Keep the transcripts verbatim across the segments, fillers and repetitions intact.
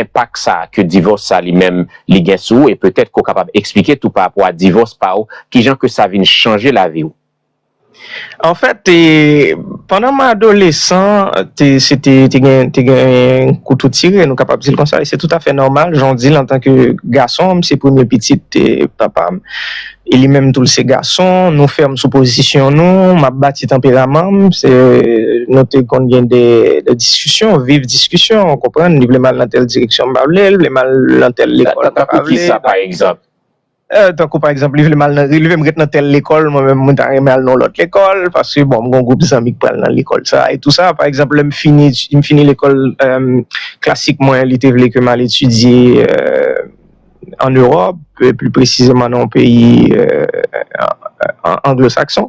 enpak sa ke divòs sa li menm li gen sou ou, e petèt ke w kapab eksplike tou pa rapò a divòs pa w, kijan ke sa vin chanje lavi w? Anfèt, e, pandan m adolesan, te, se te, te gen, te gen kouto tire, nou kapab di l konsa, e se toutafè nòmal, jan w di l, antanke gason, m se premye pitit e, papa m, e li menm tou l se gason, nou fèm sou pozisyon nou, m ap bati tanperaman m, se, nou te konn gen de, de diskisyon, viv diskisyon, w konprann, li vle m al nan tèl direksyon m pa vle, li vle m al nan tèl lekòl m pa vle. Kisa, pa egzanp? Tankou pa egzanp, li vle m al nan, li vle m ret nan tèl lekòl, mwen menm mwen ta renmen al nan yon lòt lekòl, paske bon, m gen yon gwoup zanmi k pral nan lekòl sa e tou sa. Pa egzanp, lè m fini, m fini lekòl klasik mwen, li te vle ke m al etidye ann Ewòp, pli presizeman nan yon peyi anglosakson.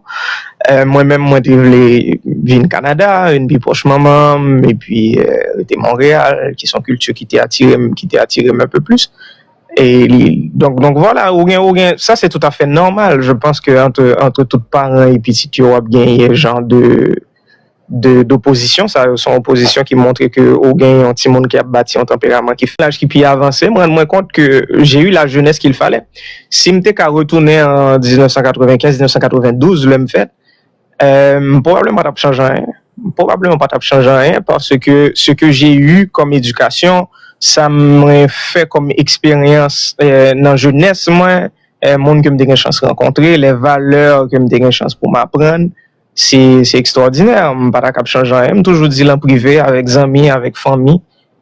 Mwen menm, mwen te vle vin Kanada, vin pi pwòch manman m, epi rete Monreyal, ki se yon kilti ki te atire m, ki te atire m un peu plus. E li, donk, donk vwala, ou gen, ou gen, sa se toutafè nòmal. Je pense que entre, entre tout paran e pitit yo, w ap genyen jan de, de, dopozisyon. Sa yo se yon opozisyon ki montre ke ou gen yon timoun ki ap bati yon tanperaman ki fè laj ki pi avanse. M rann mwen kont ke j'ai eu la jeunesse qu'il fallait. Si m te ka retounen an diznèf san katrevenkenz, diznèf san katrevendouz, lè m fèt, euh, m pwobableman pa t ap chanje anyen. M pwobableman pa t ap chanje anyen, paske ce que j'ai eu comme éducation, sa mwen fè kòm eksperyans euh, nan jenès mwen, euh, moun ke m te gen chans rankontre, les valeurs ke m te gen chans pou m aprann, se, se ekstwòdinè. M pa ta kab chanje anyen. M toujou di l an prive, avèk zanmi, avèk fanmi,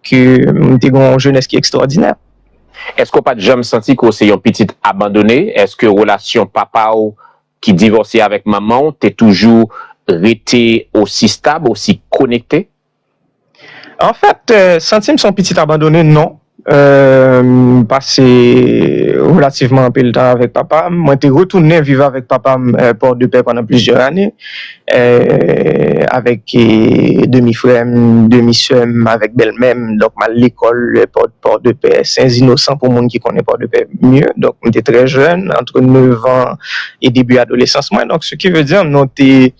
ke m te gen yon jenès ki ekstwòdinè. Èske w pa t janm santi ke w se yon pitit abandone? Èske relasyon papa w ki divòse avèk manman w te toujou rete osi stab, osi konekte? Anfèt, euh, santi m se yon pitit abandone, non. Euh, m pase relativman anpil tan avèk papa m. Mwen te retounen viv avèk papa m euh, Port-de-Paix pandan plizyè ane. Euh, avèk euh, demi frè m, demi sè m, avèk bèlmè m. Donk, m al lekòl euh, Port, Port-de-Paix, Saint-Innocent pou moun ki konnen Port-de-Paix mye. Donk, m te trè jèn, entre neuf ans et début adolescence mwen. Donk, ce qui veut dire, nou te,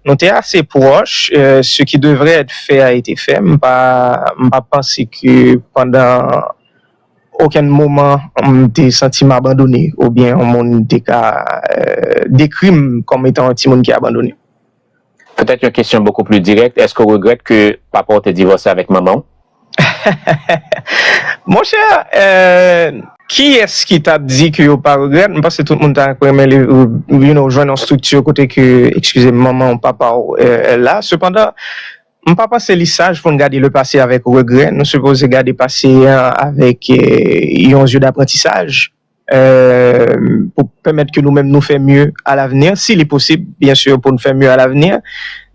nou te ase pwòch. Euh, ce qui devrait être fait a été fait. M pa, m pa panse ke pandan okenn moman m te santi m abandone oubyen yon moun te ka euh, dekri m kòm etan yon timoun ki abandone. Petèt yon kesyon bokou pli dirèk, èske w regrèt ke papa w te divòse avèk manman w? Monchè, euh, kiyès ki t ap di ke yo pa regrèt? M panse tout moun ta renmen li, you know, jwenn yon estrikti kote ke, eskize m, manman w, papa w euh, la. Sepandan, m pa panse li saj pou n gade le pase avèk regrè. Nou sipoze gade pase a avèk euh, yon zye daprantisaj euh, pou pèmèt ke nou menm nou fè mye alavni, si li posib, byen si, pou n fè mye alavni.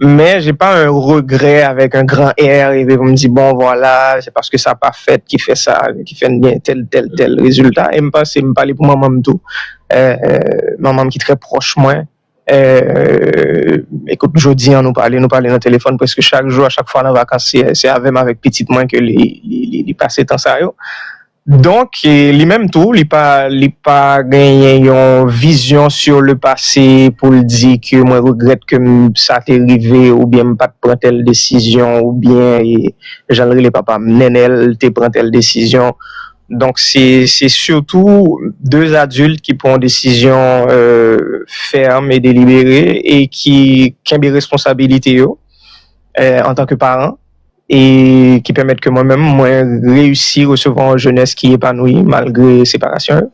Men j'ai pas un regret avec un grand R epi pou m di bon vwala, se paske sa pa fèt ki fè sa, ki fè n gen tèl tèl tèl rezilta. E m panse m pale pou manman m tou. Euh, manman m ki trè pwòch mwen. Euh, ekout, jodi an nou pale, nou pale nan telefòn prèske chak jou, a chak fwa nan vakans, se, se avè m avèk pitit mwen ke li, li, li, li pase tan sa yo. Donk, eh, li menm tou, li pa, li pa genyen yon vizyon sur le passé pou l di ke mwen regrèt ke m, sa te rive oubyen m pa t pran tèl desizyon oubyen, eh, jan l rele papa m, Nènèl te pran tèl desizyon. Donk, se, se sitou de adilt ki pran yon desizyon euh, fèm e delibere e ki kenbe responsabilite yo euh, antanke paran e ki pèmèt ke mwen menm, mwen reyisi resevwa yon jenès ki epanouyi malgre separasyon yo.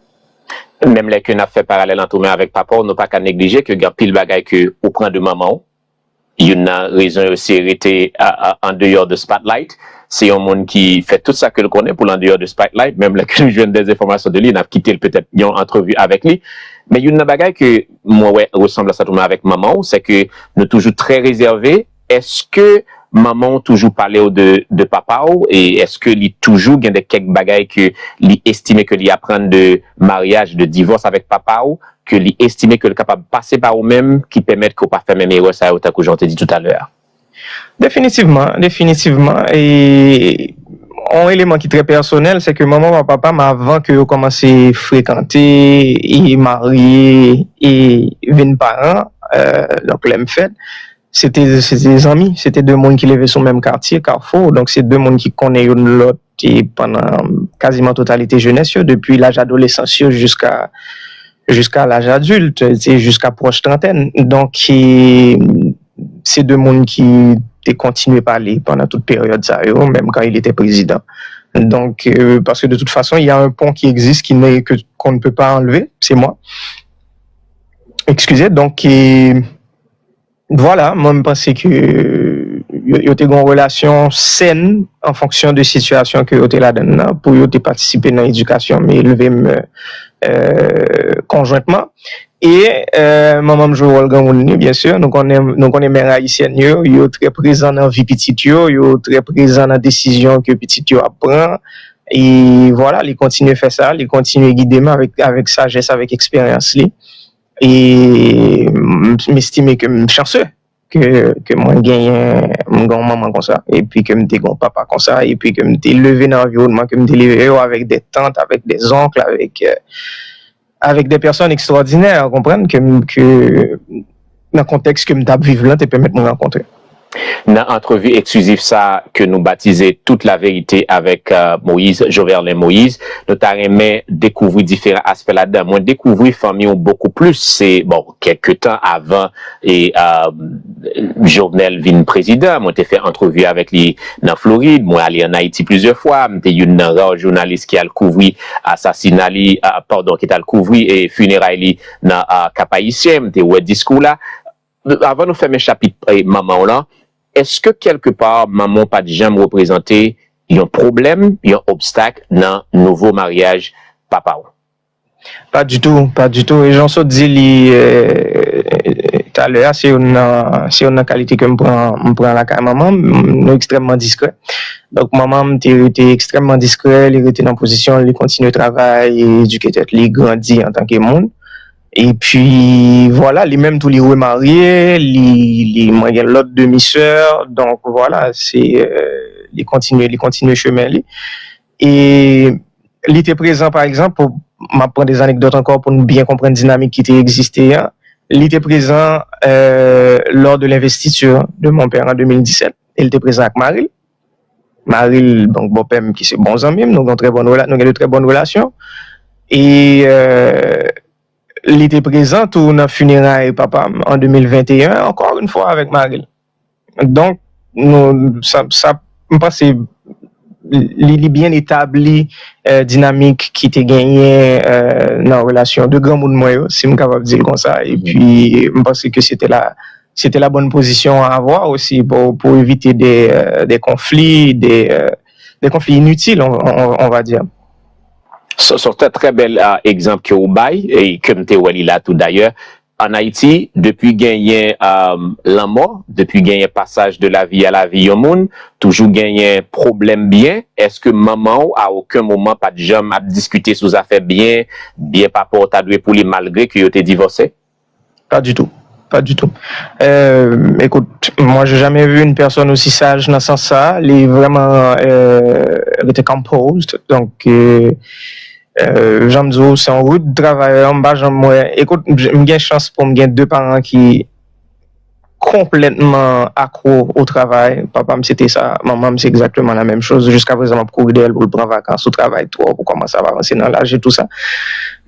Menm lè ke n ap fè paralèl antremen avèk papa w, nou pa ka neglije ke gen anpil bagay ke ou pran de manman w. Youn nan rezon yo se rete an deyò de spotlight. Se yon moun ki fè tout sa ke l konnen pou l an deyò de spotlight. Menm lè ke nou jwenn de enfòmasyon de li, n ap kite l petèt yon antrevi avèk li. Men youn nan bagay ke mwen wè resanblans antremen avèk manman w, se ke nou toujou trè rezève. Èske manman w toujou pale w de, de papa w? E èske li toujou gen de kèk bagay ke li estime ke li aprann de maryaj, de divòs avèk papa w, ke li estime ke l kapab pase pa ou menm, ki pèmèt ke w pa fè menm erè sa yo tankou jan w te di toutalè a? Definitivman, definitivman. E yon eleman ki trè pèsonèl, se ke manman m ak papa m, avan ke yo kòmanse frekante e marye e vin paran, euh, donk lè m fèt, se te, se te zanmi, se te de moun ki leve sou menm katye, Kafou, donk se de moun ki konnen youn lòt e pandan kaziman totalite jenès yo, depi laj adolesans yo jiska, jiska laj adilt, e jiska pwòch trantèn. Donk, e, se de moun ki te kontinye pale pandan tout peryòd sa yo, menm quand il était président. Donc, euh, parce que de toute façon, il y a un pont qui existe, qui n'est, que, qu'on ne peut pas enlever, c'est moi. Excusez, donc, euh, voilà, mwen, m panse ke yo, yo te gen yon relasyon sèn an fonksyon de sitiyasyon ke yo te ladan nan, pou yo te patisipe nan edikasyon m e elve m, euh, konjwentman. E, euh, manman m jwe wòl granmoun li, byen si. Nou konnen, nou konnen mè ayisyèn yo, yo trè prezan nan vi pitit yo, yo trè prezan nan desizyon ke pitit yo ap pran. E vwala, li kontinye fè sa, li kontinye gide m avèk, avèk sajès, avèk eksperyans li. E m, m estime ke m chanse ke, ke mwen genyen, m gen yon manman konsa, epi ke m te gen yon papa konsa, epi ke m te leve nan anviwònman ke m te leve yo, avèk de tant, avèk de zonk, avèk, euh, avèk de pèsòn ekstwòdinè, ou konprann, ke m, ke nan kontèks ke m t ap viv lan, te pèmèt mwen rankontre. Nan antrevi eksklizif sa ke nou batize Tout la verite avèk, euh, Moïse, Joverlin Moïse, nou ta renmen dekouvri diferan aspè ladan. Mwen dekouvri fanmi w bokou plis, se, bon, kèlke tan avan e, euh, Jovenel vin prezidan. Mwen te fè antrevi avèk li nan Florid. Mwen ale ann Ayiti plizyè fwa. M te youn nan ra jounalis ki al kouvri asasina li, euh, padon, ki t al kouvri e fineray li nan, euh, Cap Haïtien. M te wè diskou la. Avan nou fèmen chapit, eh, manman w lan, èske kèlkepa manman w pa t janm reprezante yon pwoblèm, yon obstak nan nouvo maryaj papa w? Pa ditou, pa ditou. E jan w sot di li, euh, talè a, se youn nan, se youn nan kalite ke m pran, m pran lakay manman m. Nou ekstrèmman diskrè. Donk, manman m te rete ekstrèmman diskrè, li rete nan pozisyon l, li kontinye travay, edike tèt li, grandi antanke moun. Epi, vwala, li menm tou, li remarye, li, li, mwen gen lòt demi sè, donk, vwala, se, euh, li kontinye, li kontinye chemen li. E li te prezan, pa egzanp, pou, m ap pran de anekdòt ankò pou nou byen konprann dinamik ki te egziste an. Li te prezan, euh, lors de l'investiture de mon père en deux mille dix-sept. E li te prezan ak mari l. Mari l, donk, bòpè m, ki se bon zanmi m, nou gen trè bòn rela-, nou gen de trè bòn relasyon. E, euh, li te prezan tou nan fineray papa m an de mil venteyen, encore une fois avèk mari l. Donk, nou, sa, sa, m panse li, li byen etabli, euh, dinamik ki te genyen, euh, nan relasyon de granmoun mwen yo, si m kapab di l konsa. Epi, m panse ke se te la, se te la bonne position à avoir aussi pou, pou evite de, euh, de konfli, de, euh, de konfli initil, on, on, on va dire. Se, se yon trè, trè bèl, euh, egzanp ke ou bay, e ke m te wè li la tou dayè. Ann Ayiti, depi genyen, euh, lanmò, depi genyen pasaj de la vie à la vie yon moun, toujou genyen pwoblèm byen. Èske manman w, a okenn moman, pa t janm ap diskite sou zafè byen, byen papa w ta dwe pou li, malgre ke yo te divòse? Pas du tout. Pas du tout. Euh, écoute, moi, j'ai jamais vu une personne aussi sage nan sans sa. Li vrèman, euh, rete composed. Donk, euh, euh, jan m di w, se yon rude travayè, m pa janm wè. Écoute, m gen chans pou m gen de paran ki konplètman akwo o travay. Papa m se te sa, manman m se egzakteman la menm choz. Jiska prezan m ap kouri dèyè l pou l pran vakans ou travay twòp ou kòmanse ap avanse nan laj e tou sa.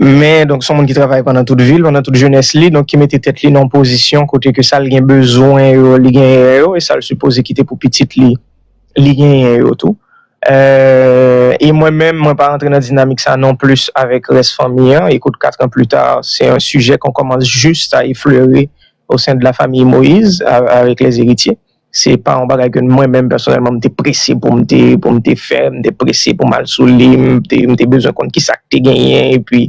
Men, donk, se yon moun ki travay pandan tout vi l, pandan tout jenès li, donk ki mete tèt li nan yon pozisyon kote ke sa l gen bezwen yo, li genyen yo, e sa l sipoze kite pou pitit li, li genyen yo tou. Euh, e mwen menm, mwen pa rantre nan dinamik sa non plis avèk rès fanmi an. Écoute, quatre ans plus tard, c'est un sujet qu'on commence juste à effleurer au sein de la famille Moïse, avec les héritiers. Se pa yon bagay ke mwen menm pèsonèlman m te prese pou m te, pou m te fè, m te prese pou m al sou li, m te, m te bezwen konn kisa k te genyen, epi,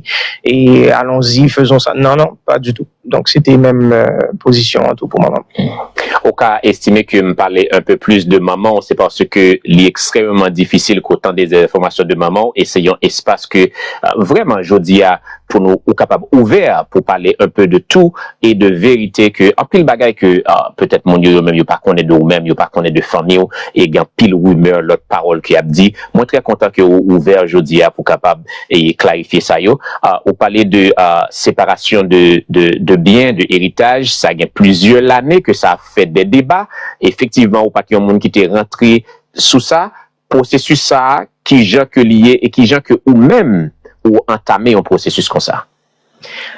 e allons-y, faisons ça. Non, non, pas du tout. Donk, se te menm, euh, pozisyon an tou pou manman m. Ou ka estime ke m pale un peu plus de manman w, se paske li ekstrèmeman difisil ke w tande de enfòmasyon de manman w, e se yon espas ke, euh, vrèman, jodi a, pou nou, ou kapab ouvè pou pale un peu de tout et de vérité, ke anpil bagay ke, euh, petèt moun yo, yo menm, yo pa konnen de ou menm, yo pa konnen de fanmi w, e gen anpil rimè, lòt pawòl ke y ap di. Mwen trè kontan ke ou ouvè jodi a pou kapab e klarifye sa yo. Ah, ou pale de, ah, separasyon de, de, de byen, de eritaj. Sa gen plizyè lane ke sa ap fè de deba. Efektivman, ou pa t yon moun ki te rantre sou sa. Pwosesis sa a, kijan ke li ye e kijan ke ou menm ou antame yon pwosesis konsa?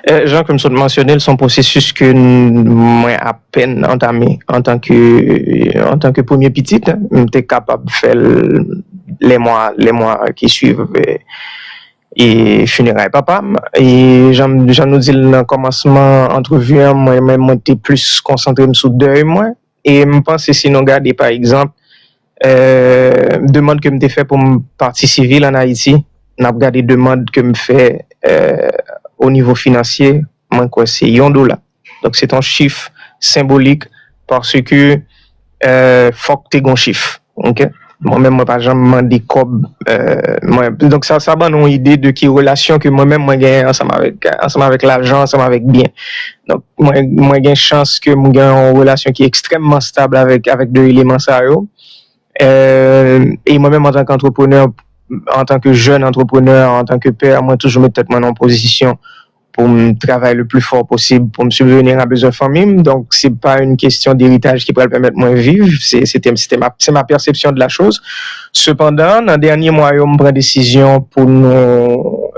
Jan ke m sot mansyone l, se yon pwosesis ke mwen apèn antame antanke antanke premye pitit. M te kapab fè l lè mwa lè mwa ki swiv e fineray papa m. E jan jan nou di l nan kòmansman antrevi an, mwen menm mwen te plis konsantre m sou dèy mwen. E m panse si nou gade pa egzanp, demann ke m te fè pou m pati sivil ann Ayiti, n ap gade demann ke m fè o nivo finansye, mwen kwè se yon dola. Donk se t yon chif senbolik paske fòk te gen yon chif. Oke? Mwen menm mwen pa janm mande kòb. Mwen, donk sa sa ban nou yon ide de ki relasyon ke mwen menm mwen genyen ansanm avèk ansanm avèk lajan, ansanm avèk byen. Donk mwen mwen gen chans ke m gen yon relasyon ki ekstrèmman stab avèk avèk de eleman sa yo. E mwen menm antanke antreprenè, antanke jèn antreprenè, antanke pè, mwen toujou met tèt mwen nan yon pozisyon pou m travay le plus fort posib pou m subvenir a bezwen fanmi m. Donk se pa yon kesyon d'eritaj ki pral pèmèt mwen viv. Se se te se te ma se ma pèsepsyon de la choz. Sepandan nan dènye mwa yo m pran desizyon pou nou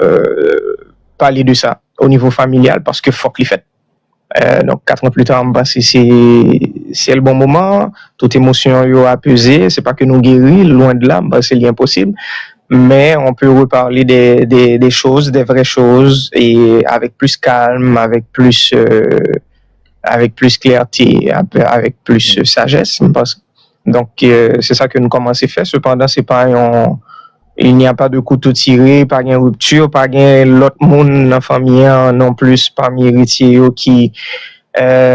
pale de sa o nivo familyal paske fòk li fèt. Donk kat mwa pli ta m panse se se le bon moman. Tout emosyon yo apeze. Se pa ke nou geri, lwen de la, m panse li enposib. Men on peut reparler des des des choses, des vraies choses, et avec plus calme, avec plus euh, avec plus clarté, avec plus sagesse, m panse. Donk se sa ke nou kòmanse fè. Sepandan se pa yon il n'y a pas de couteau tiré, pa gen ripti, pa gen lòt moun nan fanmi an non plis pami eritye yo ki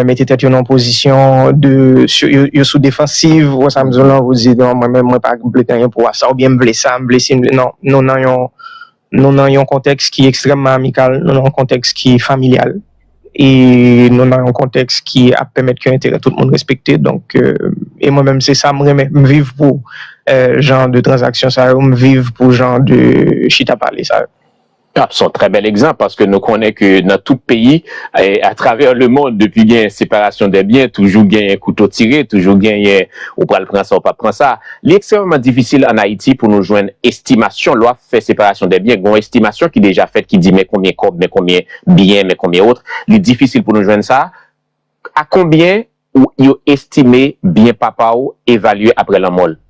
mete tèt yo nan pozisyon de yo sou defansiv. Ou wè sa m di w lan, ou di non, mwen menm mwen pa vle gen anyen pou sa, oubyen m vle sa, m vle si m vle. Non, nou nan yon nou nan yon kontèks ki ekstrèmman amikal, nou nan yon kontèks ki familyal, e nou nan yon kontèks ki ap pèmèt ke enterè tout moun respekte. Donk e mwen menm se sa m renmen, m viv pou jan de tranzaksyon sa yo, m viv pou jan de chita pale sa yo. Ah, se yon trè bèl egzanp paske nou konnen ke nan tout peyi, atravè lemonn, depi gen separasyon de byen, toujou genyen kouto tire, toujou genyen ou pral pran sa ou p ap pran sa. Li ekstrèmman difisil ann Ayiti pou nou jwenn estimasyon lè w ap fè separasyon de byen. Gen yon estimasyon ki deja fèt ki di men konbyen kòb, men konbyen byen, men konbyen ot. Li difisil pou nou jwenn sa. A konbyen ou yo estime byen papa w evalye apre lanmò l?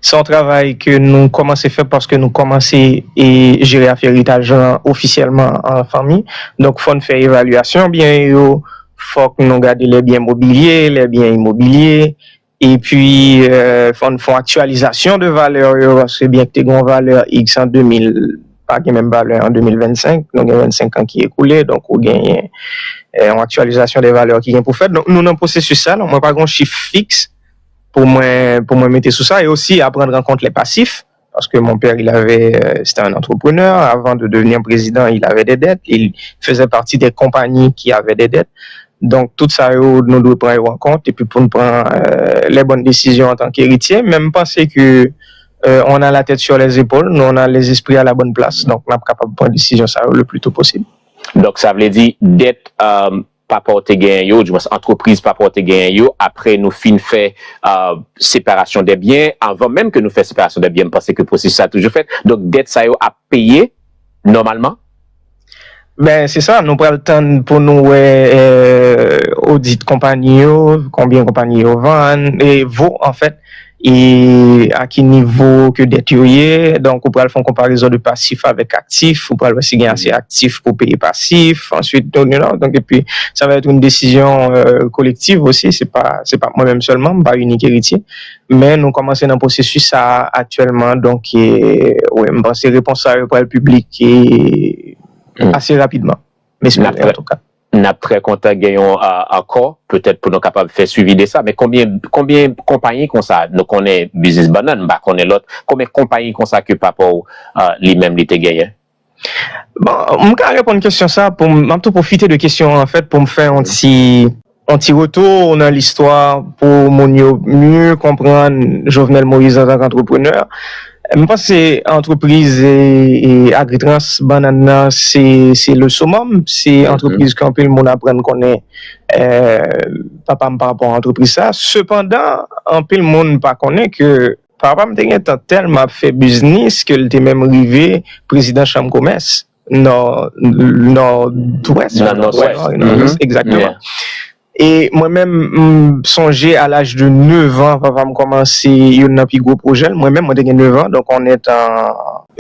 Se yon travay ke nou kòmanse fè paske nou kòmanse e jere afè eritaj lan ofisyèlman an fanmi. Donk fò n fè evalyasyon byen yo, fòk nou gade lè byen mobilye, lè byen imobilye, epi fò n fè yon aktyalizasyon de valè yo paske byen ki te gen yon valè x an de mil pa gen menm valè an de mil vennsenk. Nou gen vennsenk an ki ekoule, donk ou genyen yon aktyalizasyon de valè ki gen pou fèt. Donk nou nan pwosesis sa, donk mwen pa gen yon chif fiks pou mwen pou mwen mete sou sa. E osi apprendre à compter les passifs, parce que mon père il avait c'était un entrepreneur, avant de devenir président il avait des dettes, il faisait partie des compagnies qui avaient des dettes. Donk tout sa yo nou dwe pran yo an kont epi pou n pran les bonnes décisions en tant qu'héritier. Men m panse ke on a la tête sur les épaules, nou on a les esprits à la bonne place, donk n ap kapab pran desizyon sa yo le plus tôt possible. Donk sa vle di dèt papa w te genyen yo, di mwens antrepriz papa w te genyen yo, apre nou fin fè separasyon de byen, anvan menm ke nou fè separasyon de byen, m panse ke pwosesis sa toujou fèt. Donk dèt sa yo ap peye nòmalman? Ben se sa, nou pral tann pou nou wè odit konpayi yo, konbyen konpayi yo vann e vo anfèt, e a ki nivo ke dèt yo ye. Donk ou pral fè yon konparezon de pasif avèk aktif, ou pral wè si gen ase aktif pou peye pasif, answit donk epi sa va être une décision collective aussi, se pa se pa mwen menm sèlman, m pa inik eritye. Men nou kòmanse nan pwosesis sa a aktyèlman. Donk wi, m panse repons sa yo pral piblik ase rapidman. M espere antouka. N ap trè kontan gen yon akò petèt pou nou kapab fè swivi de sa. Men konbyen konbyen konpayi konsa, nou konnen biznis bannann, m pa konnen lòt, konbyen konpayi konsa ke papa w li menm li te genyen? Bon, m ka reponn kesyon sa pou m ap tou pwofite de kesyon an anfèt pou m fè yon ti yon ti retou nan listwa pou moun yo mye konprann Jovenel Moïse antanke antreprenè. M panse antrepriz Agritrans bannann nan se se le summum, se antrepriz ke anpil moun aprann konnen papa m pa rapò a antrepriz sa. Sepandan anpil moun pa konnen ke Papa m te gentan tèlman ap fè biznis ke l te menm rive prezidan chanm komès Nò, Nòdwès, Nan Nòdwès. Nòdwès, egzakteman. E mwen menm, m sonje a laj de nèf an, papa m kòmanse youn nan pi gwo pwojè l. Mwen menm, mwen te gen nèf an, donk on est en.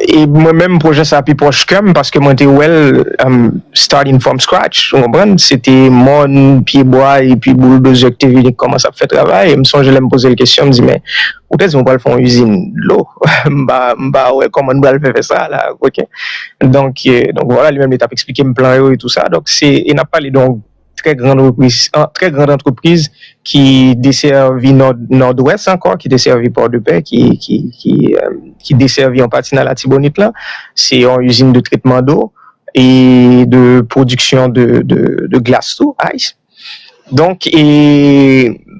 E mwen menm, pwojè sa pi pwòch kè m, paske mwen te wè l, um, starting from scratch, ou konprann? Se te mòn, pyebwa, epi bouldozè ki te vini kòmanse ap fè travay. E m sonje lè m poze l kesyon, m di, men, ou te di m w pral fè yon izin dlo. M pa, m pa wè kòman n pral fè fè sa la, ok? Donk, euh, donk vwala, li menm li t ap eksplike m plan yo e tou sa. Donk, se, e n ap pale de yon très grande entreprise, an, très grande entreprise ki desèvi Nò, Nòdwès ankò, ki desèvi Pòdepè, ki, ki, ki, euh, ki desèvi yon pati nan Latibonit la. Se yon izin de trètman dlo e de pwodiksyon de, de, de glas tou, ice. Donk, e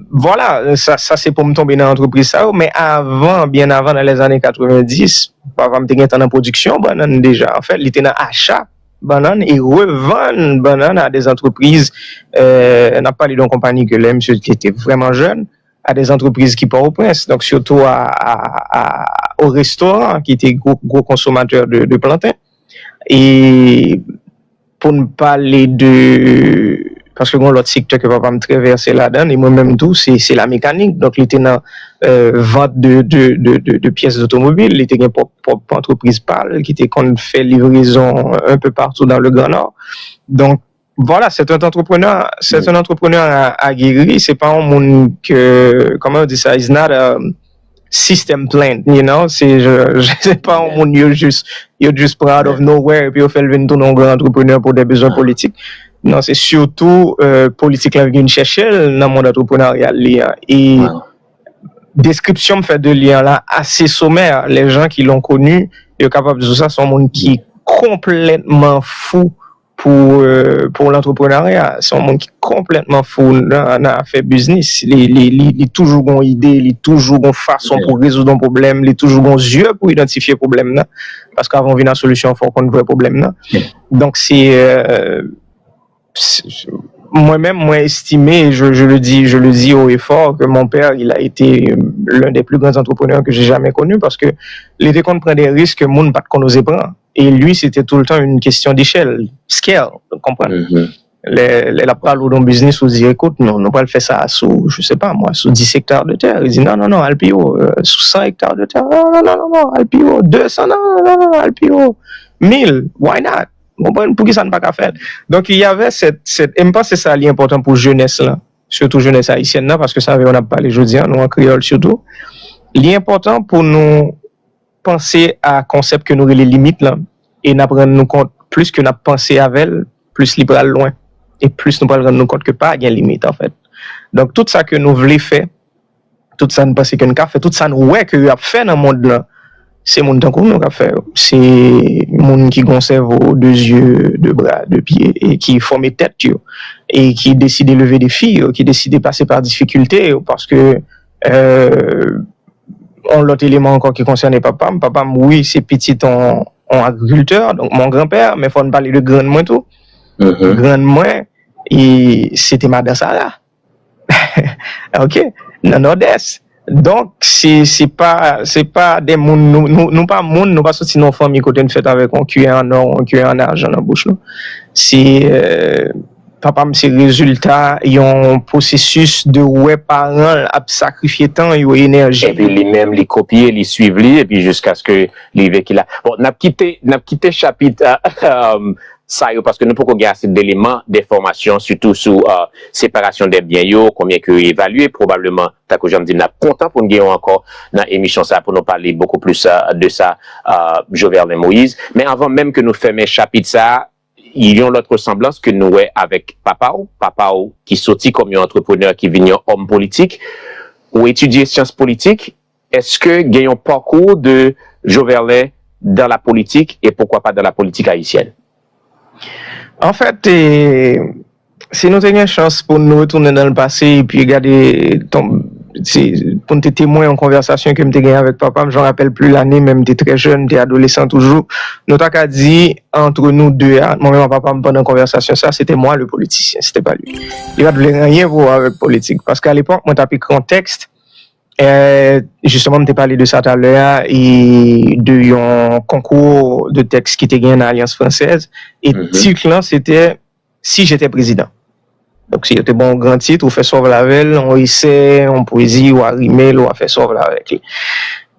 vwala, sa, sa se pou m tonbe nan antrepriz sa yo, men avan, byen avan, nan lèzane katrevenndis, papa m te gentan nan pwodiksyon bannann deja. Anfèt, li te nan acha bannann e revann bannann a des entreprises, euh, n ap pale de yon konpanyi ke lè misye te, te vrèman jèn, a des entreprises ki Pòtoprens, donk sitou a, a, a, o restoran ki te gwo, gwo konsomatè de, de planten. E pou n pale de, paske gen yon lòt sektè ke papa m trè vèse ladan l, e mwen menm tou, se, se la mekanik. Donk, li te nan, euh, vant de, de, de, de, de pyès dotomobil, li te gen pwòp, pwòp antrepriz pa l, ki te konn fè livrezon un peu partout dans le Grand Nord. Donk, voilà, c'est un entrepreneur, c'est un entrepreneur a, aguerri, se pa yon moun ke, kòman yo di sa, is not a system plant, you know, se, je, je, se pa yon moun yo jis, yo jis pran out of nowhere, epi yo fè l vin tounen yon gran antreprenè pou de bezwen politik. Non, se sitou, euh, politik lan vin chèche l nan mond antreprenaryal li an. E deskripsyon m fè de li an la ase somè. Les gens qui l'ont connu, yo kapab di w sa, se yon moun ki konplètman fou pou, euh, pou lantreprenarya. Se yon moun ki konplètman fou nan, nan afè biznis. Li, li, li, li toujou gon ide, li toujou gon fason pou rezoud yon pwoblèm, li toujou gon zye pou idantifye pwoblèm nan. Paske avan w vin a solisyon an, fò w konn vrè pwoblèm nan. Donk, se, euh, mwen menm, mwen estime, je, je le dis, je le dis haut et fort, que mon père, il a été l'un des plus grands entrepreneurs que j'ai jamais connu, paske li te konn pran de risk ke moun pa t konn oze pran. E li, se te toultan yon kesyon dechèl, scale, ou konprann? Lè, lè l ap pale w de yon biznis, ou di, écoute, nou, nou pral fè sa sou, je sais pas moi, sou dis hectares de terre. Li di, non, non, non, al pi wo, euh, sou san hectares de terre, non, non, non, non, non, al pi wo, deux cents, non, non, non, non, al pi wo, mil, why not? Ou konprann? Poukisa n pa ka fè l? Donk, il y avait cette, cette, e m panse sa li enpòtan pou jenès lan, sitou jenès ayisyèn nan, paske sa avè yo n ap pale jodi a, nou an kreyòl sitou. Li enpòtan pou nou panse a konsèp ke nou rele limit lan, e n ap rann nou kont, plis ke n ap panse avè l, plis li pral lwen, e plis nou pral rann nou kont ke pa gen limit, anfèt. Donk, tout sa ke nou vle fè, tout sa n panse ke n ka fè, tout sa n wè ke yo ap fè nan mond lan, se moun tankou nou k ap fè yo. Se moun ki gon sèvo, de zye, de bra, de pye, e ki fòme tèt yo, e ki deside leve defi yo, ki deside pase pa difikilte yo, paske, euh, yon lòt eleman ankò ki konsène papa m. Papa m, wi, se pitit yon, yon agrikiltè, donk mon granpè, men fò n pale de grann mwen tou. Grann mwen, e se te madan Sara. Ok? Nan Nòdès. Donk, se, se pa, se pa de moun, nou, nou, nou pa moun, nou pa soti nan yon fanmi kote n fèt avèk yon kiyè an nò, yon kiyè an ajan nan bouch nou. Se, euh, papa m se rezilta yon pwosesis de wè paran l ap sakrifye tan yo, enèji. Epi li menm, li kopye, li swiv li, epi jiskaske li rive ki la. Bon, n ap kite, n ap kite chapit, euh, sa yo, paske nou poko gen ase deleman, denfòmasyon, sitou sou, euh, separasyon dè byen yo, konbyen ke yo evalye, pwobableman, tankou jan m di, n ap kontan pou n gen yo ankò nan emisyon sa pou nou pale bokou plis, euh, de sa, euh, Joverlin Moïse. Men anvan menm ke nou fèmen chapit sa, yon lòt resanblans ke nou wè avèk papa w, papa w ki soti kòm yon antreprenè ki vin yon òm politik, ou etidye syans politik, èske gen yon parcours de Joverlin dans la politique et pourquoi pas dans la politique haïtienne? Anfèt, e, si nou te gen chans pou nou retounen nan le pase epi gade, pou n te temwen yon konvèsasyon ke m te gen avèk papa m, je me rappelle plus l'année, men m te trè jèn, m te adolesan toujou. Nou ta ka di, entre nous deux a, mwen menm ak papa m pandan konvèsasyon sa, c'était moi le politicien, c'était pas lui. Li pa t vle anyen pou wè avèk politik. Paske alepòk, mwen t ap ekri yon tèks, E, jisteman, m te pale de sa talè a, e de yon konkou de tèks ki te gen nan Alliance Française, e tit lan, se te Si j'étais président. Donk, si yo te ban yon gran tit, ou fè sa w vle avè l, yon esè, yon pwezi, ou a rime l, ou a fè sa w vle avèk li.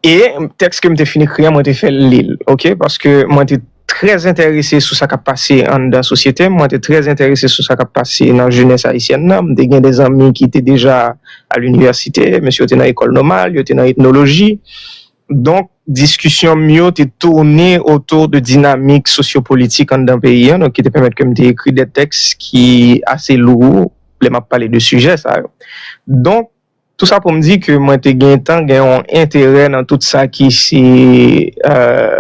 E tèks ke m te fin ekri a, mwen te fè l li l, oke? Paske mwen te trè enterese sou sa k ap pase anndan sosyete m, mwen te trè enterese sou sa k ap pase nan jenès ayisyèn nan. M te gen de zanmi ki te deja a linivèsite, mesye yo te nan ekòl nòmal, yo te nan etnoloji. Donk, diskisyon m yo te tounen otou de dinamik sosyopolitik anndan peyi an, donk ki te pèmèt ke m te ekri de tèks ki ase lou lè m ap pale de sijè sa yo. Donk, tou sa pou m di ke mwen te gentan gen yon enterè nan tout sa ki se, euh,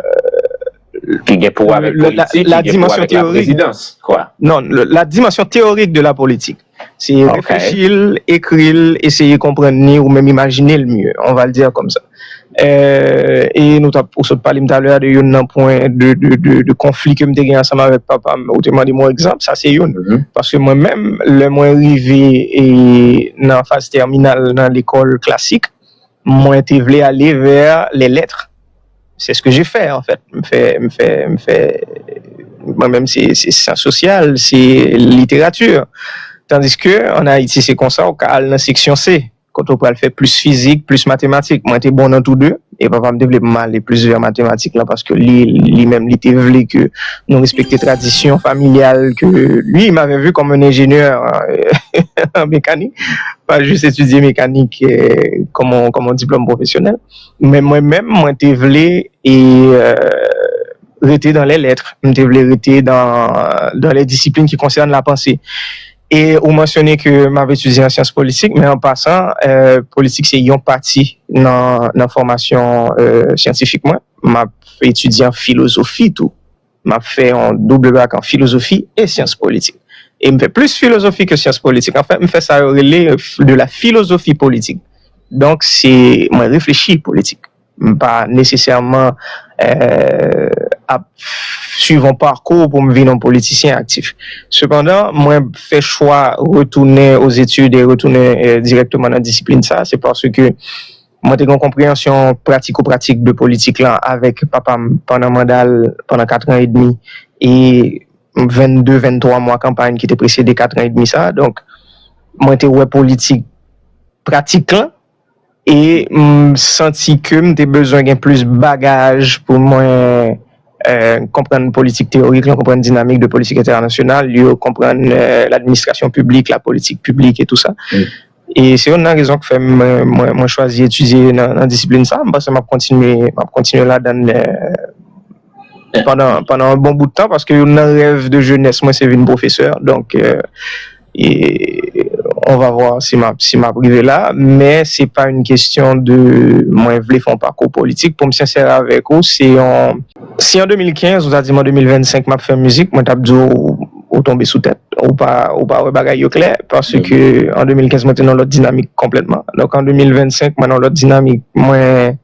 Ki gen pou wè avèk le- la- politik, la ki gen pou wè dimension avèk la théorique. Prezidans, kwa. Non, le- la dimension théorique de la politique. Se Ok. Reflechi l, ekri l, eseye konprann li, ou menm imajine l mye. On va le dire comme ça. Euh, e nou t ap, ou sot pale m talè a de youn nan pwen de, de, de, de konfli ke m te gen ansanm avèk papa m, ou te mande m yon egzanp, sa se youn. Paske mwen menm, lè mwen rive e nan faz tèminal nan lekòl klasik, mwen te vle ale vè lè lèt. C'est ce que j'ai fait, en fait. M fè, m fè, m fè, mwen menm, se se syans sosyal, se literati. Tandiske, ann Ayiti, se konsa, ou ka al nan seksyon C, kote ou pral fè plis fizik, plis matematik. Mwen te bon nan tou de, e papa m te vle pou m ale plis vè matematik lan, paske li, li menm, li te vle ke nou respekte tradisyon familyal, ke lui, il m'avait vu comme un ingénieur en mécanique, pas juste étudier mécanique euh, comme un, comme un diplôme professionnel. Men mwen menm, mwen te vle e, euh, rete dans les lettres. M te vle rete dans, dans les disciplines qui concernent la pensée. E ou mansyone ke m ap etidye an syans politik, men an pasan, euh, politik se yon pati nan, nan fòmasyon euh, syantifik mwen. M ap etidye an filozofi tou. M ap fè yon double bac an filozofi e syans politik. E m fè plis filozofi ke syans politik. Anfèt, m fè sa yo rele de la philosophie politique. Donk, se mwen reflechi politik. M pa nesesèman euh, ap swiv yon pakou pou m vin yon politisyen aktif. Sepandan, mwen fè chwa retounen aux études e retounen euh, direkteman nan disiplin sa, se paske mwen te gen yon konpreyansyon pratiko-pratik de politik lan avèk papa m pandan manda l pandan kat an edmi e vennde, venntwa mwa kanpay ki te presede kat an edmi sa. Donk, mwen te wè politik pratik lan e m santi ke m te bezwen gen plis bagaj pou mwen euh, konprann politik teyorik lan, konprann dinamik de politik entènasyonal yo, konprann euh, ladministrasyon piblik, la politik piblik e tou sa. E se youn nan rezon k fè m, mwen, mwen chwazi etidye nan, nan disiplin sa. M panse m ap kontinye, m ap kontinye ladan l euh, pandan, pandan yon bon bout tan, paske youn nan rèv de jenès mwen se vin pwofesè. Donk, euh, e, on va voir si m ap, si m ap rive la, men se pa yon kesyon de mwen vle fè yon pakou politik. Pou m sensè avèk ou, se yon, si an de mil kenz ou ta di m an de mil vennsenk m ap fè mizik, mwen t ap di w ou tonbe sou tèt. Ou pa, ou pa wè bagay yo klè, paske an de mil kenz mwen te nan lòt dinamik konplètman. Donk an de mil vennsenk mwen nan lòt dinamik. Mwen,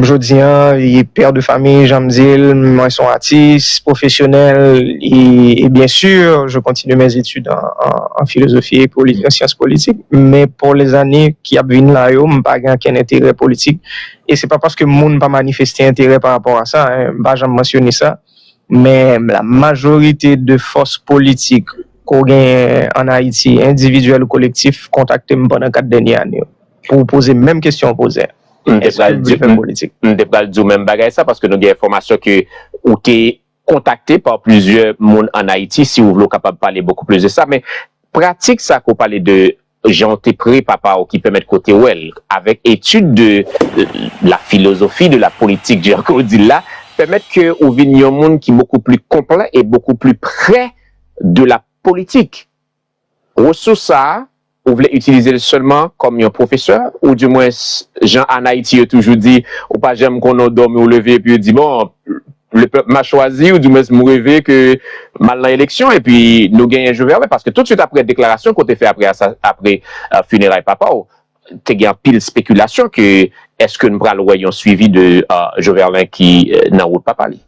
jodi an, e pè de fami, jan m di l, mwen se yon atis pwofesyonèl e, e bien sûr, je continue mes études en, en, en philosophie et poli- en sciences politiques, men pou lèzane ki ap vin la yo, m pa gen okenn enterè politik. E se pa paske moun pa manifeste enterè pa rapò a sa, hein, m pa janm mansyone sa. Men la majorite de fòs politik ke w genyen ann Ayiti, endividyèl ou kolektif, kontakte m pandan kat dènye ane yo pou poze menm kesyon w poze a. M te Èske pral m di vle fè m- politik? M te pral di w menm bagay sa, paske nou gen enfòmasyon ke ou te kontakte pa plizyè moun ann Ayiti, si w vle w kapab pale bokou plis de sa, men pratik sa ke w pale de jan w te pre papa w ki pèmèt ke w te wè l, avèk etid de euh, la philosophie de la politique, jan ke w di l la, pèmèt ke ou vin yon moun ki bokou pli konplè e bokou pli prè de la politik. Resous sa a, ou vle itilize l sèlman kòm yon pwofesè, ou dimwens, jan ann Ayiti yo toujou di, ou pa janm konnen w dòmi w leve epi yo di, bon, le peuple m'a choisi, ou dimwens m reve ke m al nan eleksyon epi nou genyen Jovenel, paske tout swit apre deklarasyon ke w te fè apre, asa- apre euh, fineray papa w, te gen anpil spekilasyon ke èske n pral wè yon swivi de euh, Jovenel ki euh, nan wout papa li.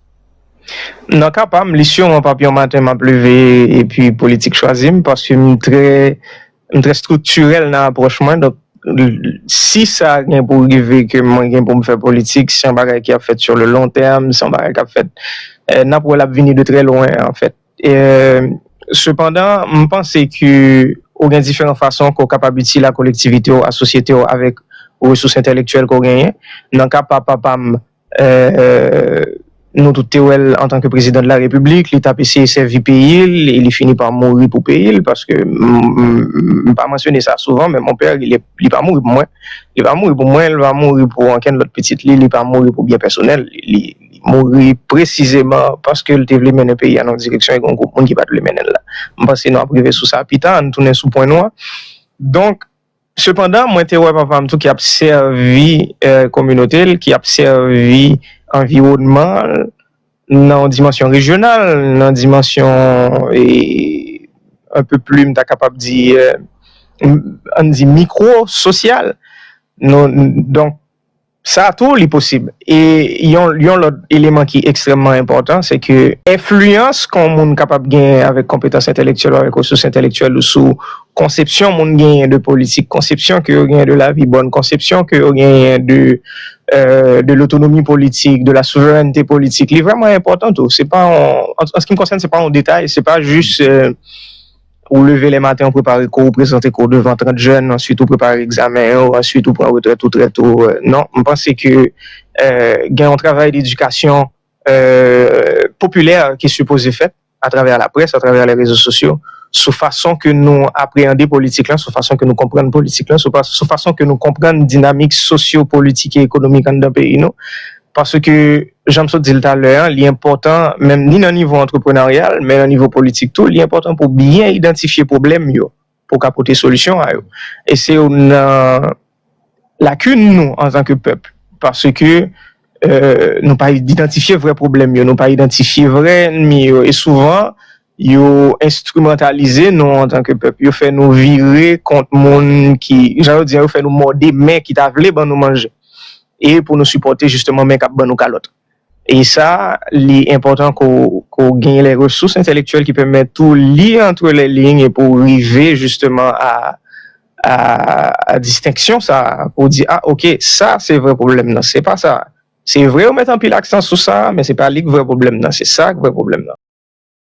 Nan ka pa m, li sireman p ap yon maten m ap leve epi politik chwazi m, paske m trè, m trè striktirèl nan apwòch mwen. Donk, si sa gen pou rive ke mwen gen pou m fè politik, se yon bagay ki ap fèt sur le long terme, se yon bagay k ap fèt, eh, n ap wè l ap vini de trè lwen, an fèt. Eh, sepandan, m panse ke ou gen diferan fason ke w kapab itil a kolektivite w, a sosyete w avèk resous entèlektyèl ke w genyen. Nan ka pa papa m, eh, nou tout te wè l antanke prezidan de la repiblik, li t ap eseye sèvi peyi l, e li fini pa mouri pou peyi l, paske m, m, m pa mansyone sa souvan, men mon père, li, li pa mouri pou mwen. Li pa mouri pou mwen, li pa mouri pou ankenn lòt pitit li, li pa mouri pou byen pèsonèl. Li, li mouri presizeman paske l te vle mennen peyi a nan yon direksyon e gen yon gwoup moun ki pa t vle mennen l la. M panse nou ap rive sou sa pita, ann tounen sou pwen nou an. Donk, sepandan, mwen te wè papa m tou ki ap sèvi, eh, kominote l, ki ap sèvi anviwònman l nan yon dimansyon rejyonal, nan dimansyon, eh, un peu plus, m ta kapab di, eh, m, ann di mikwo, sosyal. Nou, donk, sa tou, li posib. E yon, yon lòt eleman ki ekstrèmman enpòtan, se ke enfliyans ke yon moun kapab genyen avèk konpetans entèlektyèl ou avèk resous entèlektyèl ou sou konsepsyon moun genyen de politik, konsepsyon ke yo genyen de lavi bòn, konsepsyon ke yo genyen de, eh, de lotonomi politik, de la souverènte politik, li vrèman enpòtan tou. Se pa yon, an, an ce qui me concerne, se pa yon detay, se pa jis, eh, ou leve lè maten, ou prepare kò, ou prezante kò devan trant jèn, answit ou prepare egzamen yo, answit ou pran retrèt ou trèt ou, eh, non, m panse ke, eh, gen yon travay dedikasyon, eh, popilè ki sipoze fèt atravè laprès, atravè lè rezo sosyo, sou fason ke nou apreyande politik lan, sou fason ke nou konprann politik lan, sou, pa- sou fason ke nou konprann dinamik sosyo-politik e ekonomik anndan peyi nou. Paske, jan m sot di l talè an, li enpòtan, menm ni nan nivo antreprenaryal, men nan nivo politik tou, li enpòtan pou byen idantifye pwoblèm yo, pou w ka pote solisyon a yo. E se youn nan lakin nou antanke pèp, paske, eh, nou pa idantifye vrè pwoblèm yo, nou pa idantifye vrè ènmi yo, e souvan, yo enstrimantalize nou antanke pèp, yo fè nou vire kont moun ki, jan yo di, yo fè nou mòde men ki ta vle ban nou manje, e pou nou sipòte jisteman men k ap ban nou kalòt. E sa, li enpòtan ke w, ke w gen les ressources intellectuelles ki pèmèt ou li entre les lignes e pou w rive jisteman a, a, a distenksyon sa, pou w di, ah, ok, sa se vrè pwoblèm nan, se pa sa. Se vre, yo met anpil aksan sou sa, men se pa li k vrè pwoblèm nan, se sa k vrè pwoblèm nan.